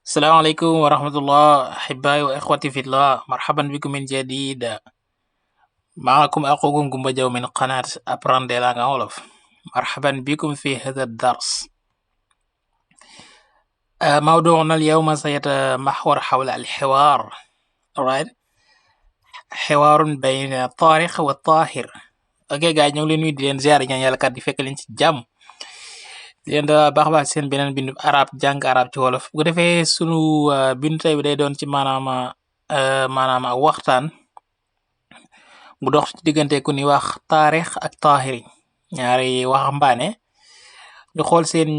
السلام عليكم ورحمة الله أحبائي وإخوتي في الله، مرحبا بكم من جديد. معكم أخوكم جومبا من قناة أبراندي لانغا wolof. مرحبا بكم في هذا الدرس. موضوعنا اليوم سيتمحور حول الحوار. Alright. حوار بين الطارق والطاهر. Oke guys, ñu ngi leen nuyu di leen ziar ñaan yàlla kat di fekk leen ci jàmm. Di leen da baax baax seen beneen bindu arab jàng arab ci wolof. Bu ko defee sunu bindu tey bi day doon ci maanaam ak waxtaan bu dox ci diggante ku ni wax taarix ak taahiri, ñaari waxambaane ñu xool seen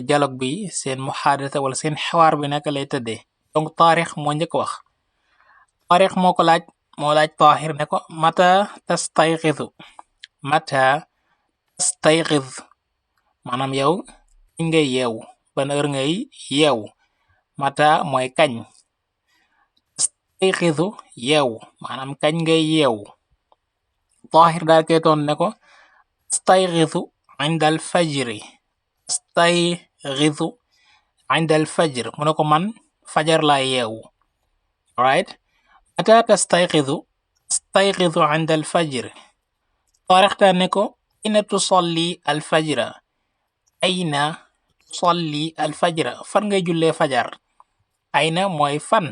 dialogue bi, seen muhaadata wala seen xawaar bi naka lay tëddee. Donc taarix moo njëkk wax. Taarix moo ko laaj, moo laaj taahir ne ko mata tastayqizu, mata tastayqiz, maanaam yow kañ ngay yeewu, ban heure ngay yeewu. Mata mooy kañ, tastayqizu yeewu maanaam kañ ngay yeewu. Taahir daal koy toon ne ko astayqizu inda al fajri, astayqizu inda al fajr, mu ne ko man fajar laa yeewu. Alright. Mata tastayqizu, astayqizu inda al fajr. Taarix daal ne ko ayna tusalli al fajra, ayna tusalli al fajra, fan ngay jullee fajar. Ayna mooy fan,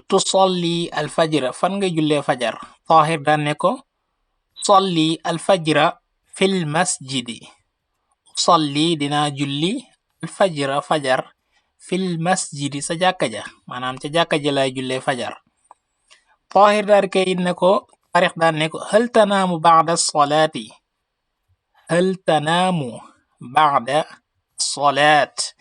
tusalli al fajra fan ngay jullee fajar. Taahir daal ne ko salli al fajra fil masjidi, salli dinaa julli al fajra fajar fil masjidi sa jàkka ja, maanaam ca jàkka ja lay jullee fajar. Taahir daal kay ne ko, taarix daal ne ko hal tanaamu ba'da salaati, hal tanaamu ba'da salaat,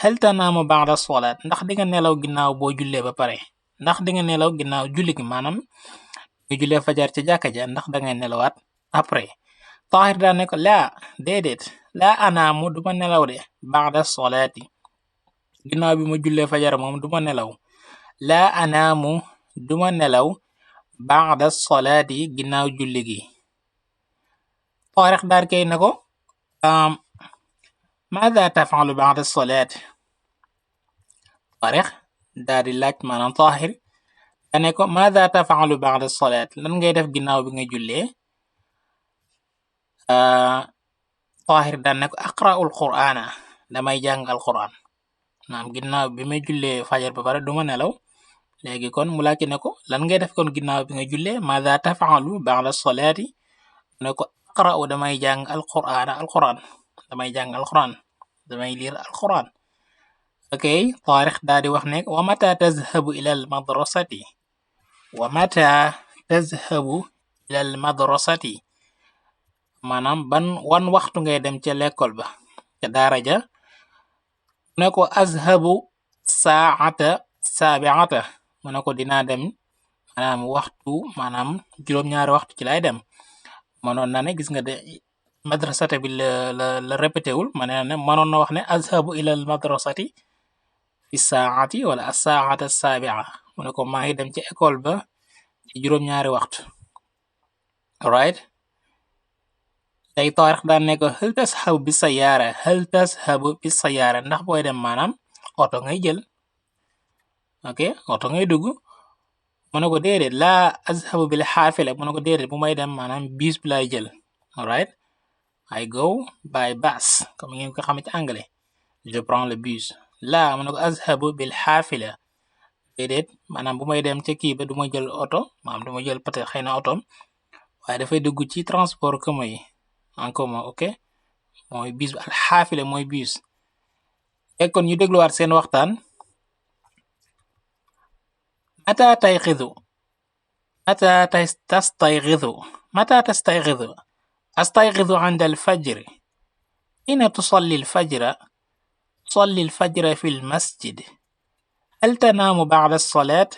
hal tanaamu ba'da salaat, ndax di nga nelaw ginnaaw boo jullee ba pare, ndax di nga nelaw ginnaaw julli gi, maanaam nga jullee fajar ca jàkka ja ndax da ngay nelawaat après. Taahir daan ne ko laa déedéet, laa anaamu duma nelaw de ba'da salaati, ginnaaw bi ma jullee fajar moom duma nelaw. Laa anaamu duma nelaw ba'da salaati ginnaaw julli gi. Taarix daal kay ne ko maada taf'alu ba'da salaat. Taarix daal di laaj maanaam Taahir dane ko maada taf'alu ba'da salaat, lan ngay def ginnaaw bi nga jullee. Taahir daan ne ko aqra'ul qur'aana, damay jàng alquran, naam ginnaaw bi may jullee fajar ba pare duma nelaw. Léegi kon mu laajte ne ko lan ngay def kon ginnaaw bi nga jullee, maada taf'alu ba'da salaati, ne ko aqra'u damay jàng alqur'aana, alquran damay jàng alquran, damay liir alquran. Ok, Taarix daal di wax ne wa mata tazhabu ila al madrasati, wa mata tazhabu ila al madrasati, maanaam wan waxtu ngay dem ca l'école ba, ca daara ja. mu ne ko azhabu saa'ata saabi'ata, mu ne ko dinaa dem maanaam waxtu, maanaam juróom-ñaari waxtu ci lay dem. mënoon na ne gis nga de madrasata bi la répété wul, mënoon na wax ne azhabu ila al madrasati fi saa'ati wala as-saa'ata as-saabi'a, mu ne ko maa ngi dem ci école ba ci juróom-ñaari waxtu. Alright. Tey Taarix daan ne ko hal tashabu bi sayyaara, hal tashabu bi sayyaara, ndax booy dem maanaam oto ngay jël. Ok, oto ngay dugg. mu ne ko déedéet laa azhabu bil xaafila, mu ne ko déedéet bu may dem maanaam bus bi lay jël. Alright. I go by bus, comme ngeen ko xamee ci anglais, je prends le bus. laa mu ne ko azhabu bil xaafila, déedéet maanaam bu may dem ca kii ba du ma jël oto, maanaam du ma jël peut-être xëy na oto, waaye dafay dugg ci transport commun yi en commun. Ok, mooy bus al xaafila mooy bus. Léegi kon ñu dégluwaat seen waxtaan. mata tayqizu, mata tastayqizu, mata tastayqizu, astayqizu inda al fajri, ayna tusalli al fajra, tusalli al fajra fi al masjid. هل تنام بعد الصلاة؟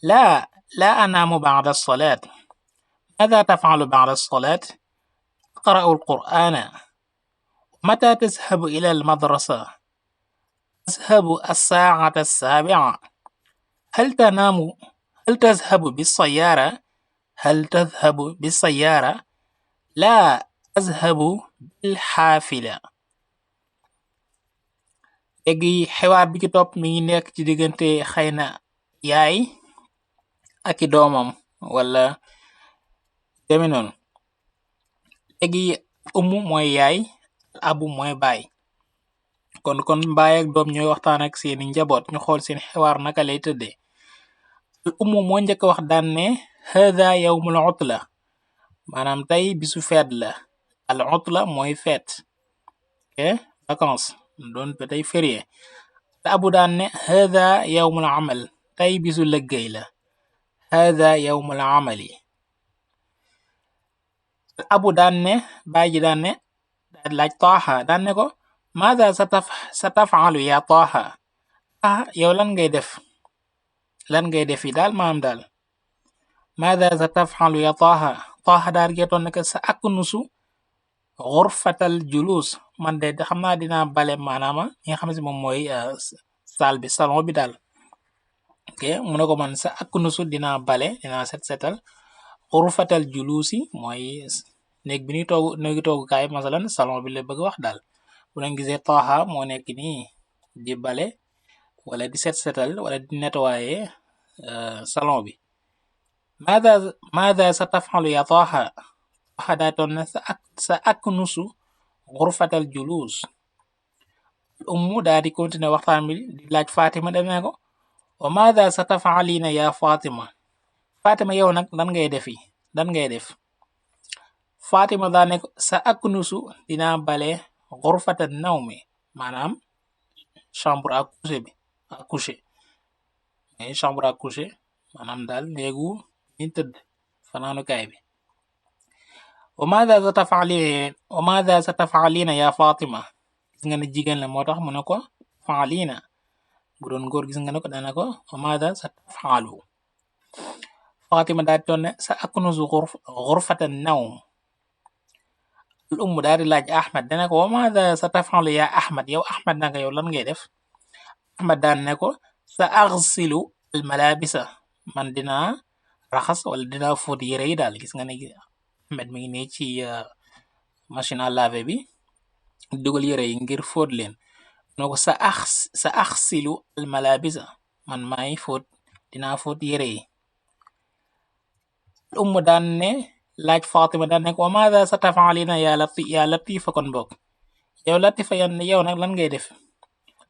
لا، لا أنام بعد الصلاة. ماذا تفعل بعد الصلاة؟ أقرأ القرآن. متى تذهب إلى المدرسة؟ أذهب الساعة السابعة. هل تنام؟ هل تذهب بالسيارة؟ هل تذهب بالسيارة؟ لا، أذهب بالحافلة. léegi xiwaar bi ci topp mi ngi nekk ci diggante xëy na yaay ak i doomam wala deme noonu. léegi ummu mooy yaay abu mooy baay kon baay ak doom ñooy waxtaan ak seeni njaboot ñu xool seen xiwaar naka lay tëddee. al ummu moo njëkk wax daan ne hada yawmul utla maanaam tey bisu feet la. al utla mooy feet vacances doon ba tey férié. te abu daan ne hada yawmul amal tey bisu lëggéey la. hada yawmul amali. abu daan ne baay ji daan ne laaj taaha daan ne ko maada sa tafaalu ya taaha yow lan ngay def yi daal maam daal maada sa tafaalu ya taaha daal geetoon ne ko sa aknusu xurfatal julus man de xam naa dinaa bale maanaama ñi nga xam ne moom mooy saal bi salon bi daal. mu ne ko man sa aknusu dinaa bale dinaa setal xurfatal julusi mooy néeg bi ñuy toog néegi toogukaay masalan salon bi la bëgg wax daal. bu leen gisee taaha moo nekk nii di bale wala di setal wala di nettoyer salon bi. maada sa tafalu ya taaha daa toon na sa aknusu xurfatal julus. ummu daa di continuer waxtaan bi di laaj Fatima dane ko wa maada sa tafaalina ya Fatima yow nag lan ngay def. Fatima daa ne ko sa aknusu dinaa bale xurfata nawmi maanaam chambre à coucher mais chambre à coucher maanaam daal néegu ñu tëdd fanaanukaay bi. wa maada sa tafaalina ya Fatima gis nga ne jigéen la moo tax mu ne ko faalina bu doon góor gis nga ne ko dana ko wa maada sa tafaalu. Fatima daal di toon ne sa aknusu xurfata nawm. al umm daal di laaj Ahmad dana ko wa maada sa tafaalu ya Ahmad yow Ahmad nanga yow lan ngay def. Ahmad daan ne ko sa aghsilu al malabisa man dinaa raxas wala dinaa fóot yére yi daal. gis nga ne Ahmad mi ngi ne ci machine à laver bi dugal yére yi ngir fóot leen. no ko sa aghsilu al malabisa man maay dinaa fóot yére yi. al umm daan ne laaj Fatima daan ne ko wa maada sa tafaalina ya Latifa kon bokk yow Latifa yow nag lan ngay def.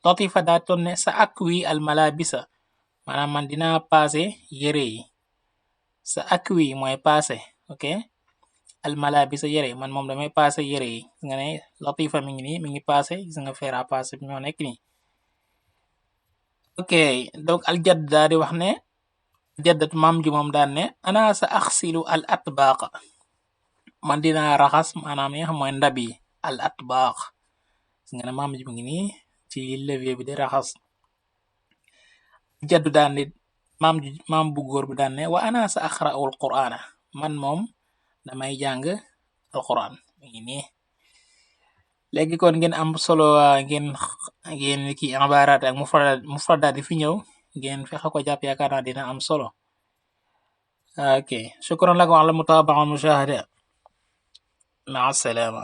Latifa daa toon ne sa akwi al malabisa maanaam man dinaa paase yére yi. sa akwi mooy paase al malabisa yére man moom damay paase yére yi. gis nga ne Latifa mi ngi nii mi ngi paase gis nga fer à paase bi ñoo nekk nii. donc al jadd daa di wax ne jaddat maam ji moom daan ne ana sa aghsilu al atbaq man dinaa raxas maanaam yi nga xam mooy ndab yi al atbaq. gis nga ne maam ji mi ngi nii ci levier bi di raxas. jaddu daan ne maam bu góor bi daan ne wa ana sa aqra'ul qur'ana man moom damay jàng alquran mi ngi nii. léegi kon ngeen am solo ngeen ki ibaaraat ak mufradaat yi fi ñëw ngeen fexe ko jàpp yaakaar naa dina am solo. shukran lakum ala mutabaa mushahada. ma'a salama.